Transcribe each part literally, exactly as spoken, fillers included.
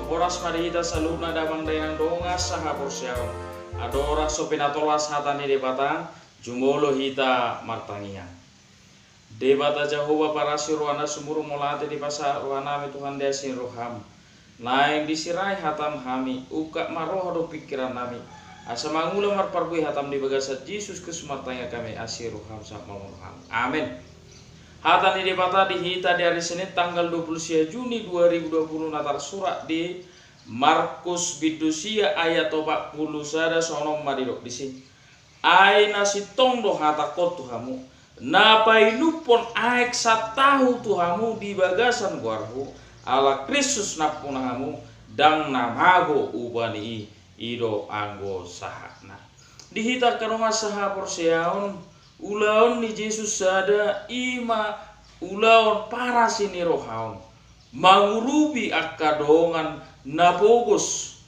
Horas ma di hita saluhutna damang dainang dongan sahaporseaon. Andorang so pinatolhas hata ni Debata, jumolo hita martangiang. Debata Jahowa parasi roha na sumurung, mauliate dipasahat rohanami Tuhan di asi ni roham. Naeng disirai hatam hami, ungkap ma roha dohot pingkirannami, asa mangula marparbue hatam di bagasan Jesus Kristus martangiang hami asi ni roham sahat mamunuham. Amen. Hata ni Debata di hita di ari Senin tanggal dua puluh sia Juni dua ribu dua puluh na tarsurat di Markus bindu sia ayat opat puluh sada, songon on ma didok disi. Ai na sintong do hatangkon tu hamu, na painumhon aek santahu tu hamu di bagasan goarhu, ala Kristus nampuna hamu, ndang na mago upa ni i, i do anggo sahatna. Di hita angka dongan sahaporseaon, ulaon ni Jesus sada i ma ulaon parasi ni roha on. Mangurupi angka dongan na pogos,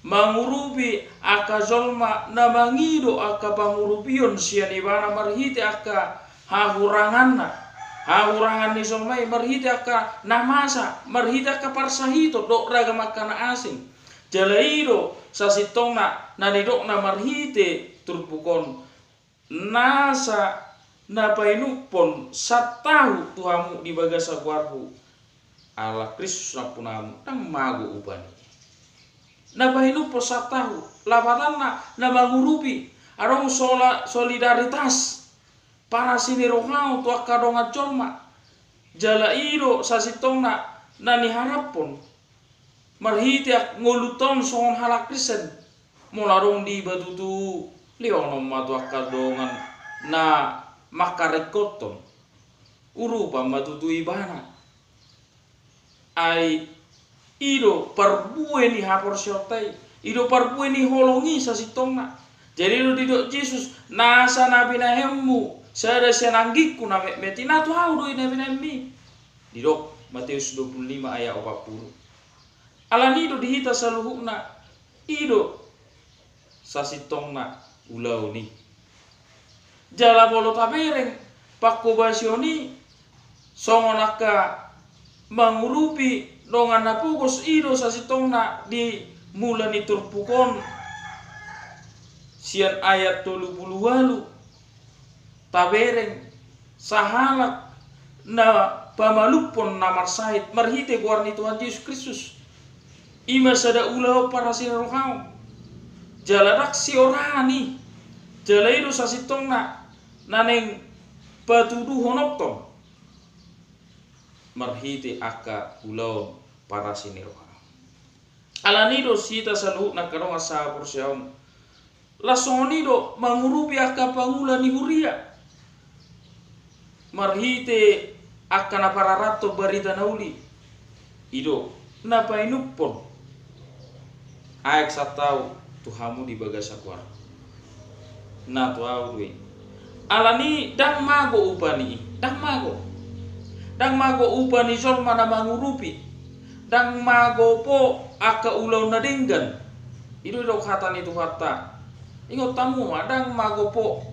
mangurupi angka jolma na mangido angka pangurupion sian ibana marhite angka hahuranganna, hahurangan ni jolma i marhite angka na masa, marhite angka parsahiton dohot ragam angka na asing. Jala i do sasintongna na nidokna marhite turpuk on, nasa na painumhon santahu tu hamu di bagasan goarhu, ala Kristus nampuna hamu, ndang mago upa ni i. Na painumhon santahu, lapatanna na mangurupi, adong sola-, solidaritas parasi ni roha on tu angka dongan jolma. Jala i do sasintongna na niharaphon marhite ngolunta on songon halak Kristen. Molo adong diiba tutu, lehonon ma tu angka dongan na mangkaringkothon, urupan ma tutu ibana. Ai i do parbue ni haporseaonta i, i do parbue ni holong i sasintongna. Jadi i do didok Jesus, nasa na binahenmu sada sian anggingku na metmet i, na tu ahu do i na binahenmi. Didok Matius dua puluh lima ayat opat puluh. Alani i do di hita saluhutna, i do sasintongna ulaon i. Jala molo tabereng pangkobasion i songon angka mangurupi dongan na pogos, i do sasintongna di mula ni turpuk on sian ayat tolu puluh ualu. Tabereng sahalak na pamalumhon na marsahit marhite goar ni Tuhan Jesus Kristus. I ma sada ulaon parasi ni roha on. Jala ndang sioraan i. Jala i do sasintongna na naeng patuduhononhon marhite angka ulaon parasi ni roha. Alani i do hita saluhutna angka dongan sahaporseaon, laos songon i do mangurupi angka pangula ni huria marhite angka na pararathon barita na uli. I do na painumhon aek santahu tu hamu di bagasan goar. Na tu ahu do i. Alani i ndang mago upa ni i, ndang mago. Ndang mago upa ni jolma na mangurupi. Ndang mago po angka ulaon na denggan. I do didok hata ni Tuhanta. Ingot hamu ma, ndang mago po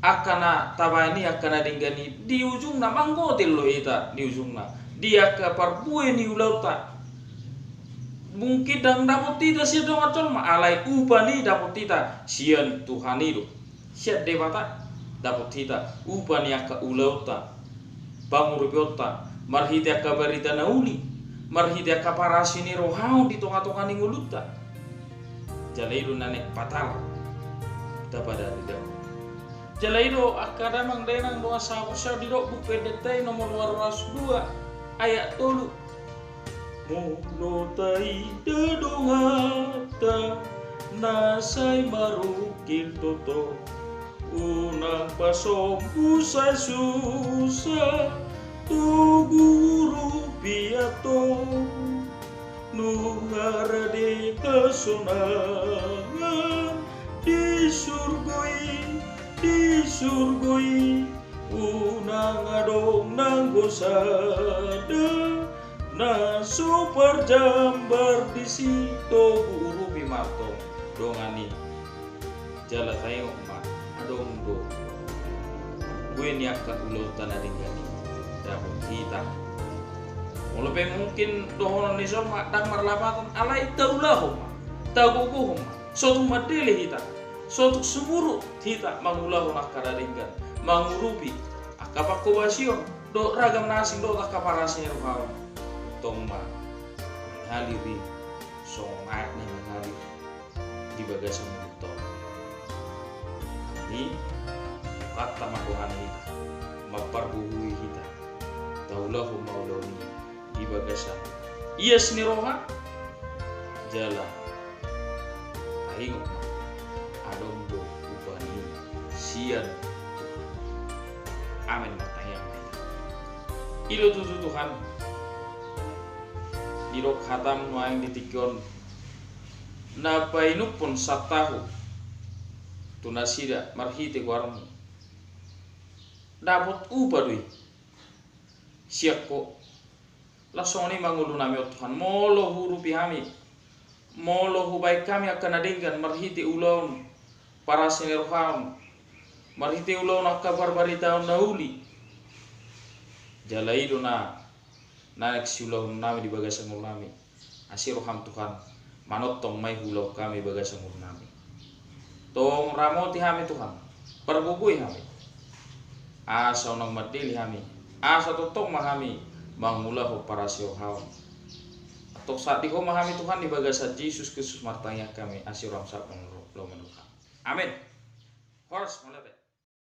angka na tabaen i, angka na denggan i. Di ujungna manggotil do hita di ujungna. Di angka parbue ni ulaonta. Mungkin ndang dapot hita sian dongan jolma, alai upa ni i dapot hita sian Tuhan i do. Sian Debata dapot hita upa ni angka ulaonta, pangurupionta, marhite angka barita na uli, marhite angka parasi ni roha on di tonga-tonga ni ngolunta. Jala i do na naeng patar tapadari dabu. Jala i do angka damang dainang dongan sahaporseaon, didok Buku Endenta i nomor ualu ratus dua ayat tolu. Molo taida donganta na sai marungkil toto, unang pasombu sai susa, togu urupi antong. Nunga rade hasonangan di surgo i, di surgo i, unang adong nanggo sada na so parjambar disi. Togu urupi ma antong dongan i. Jala taingot ma, adong do bue ni angka ulaonta na denggan i dapot hita. Molo pe mungkin dohonon ni jolma ndang marlapatan, alai taulahon ma, tagogohon ma, so tung mandele hita, so tung sumurut hita mangulahon angka na denggan, mangurupi angka pangkobasion dohot ragam na asing dohot angka parasi ni roha on. Tong ma mangalir i songon aek na mangalir di bagasan mudinta on. Alani i, Tuhanta ma dohonon hita, mampargogoi hita, taulahon ma ulaon i di bagasan ias ni roha, jala taingot ma, adong do upa ni sian Tuhan. Amen. Martangiang ma hita. I do tutu Tuhan, didok hatam nuaeng di tingki on, na painumhon santahu tu nasida marhite goarmu, dapot upa do i sian Ho. Laos songon i ma ngolunami on Tuhan, molo huurupi hami, molo hubaen hami angka na denggan marhite ulaon parasi ni roha on, marhite ulaon angka parbaritaon na uli, jala i do na naeng siulahonnami di bagasan ngolunami. Asi roham Tuhan, manongtong ma i huulahon hami di bagasan ngolunami. Tong ramoti hami Tuhan, pargogoi hami, asa unang mandele hami, asa tongtong ma hami mangulahon parasi ni roha on. Antong sahat di Ho ma hami Tuhan, di bagasan Jesus Kristus martangiang hami, asi roham sahat ma lomo ni roham. Amen. Horas, mauliate.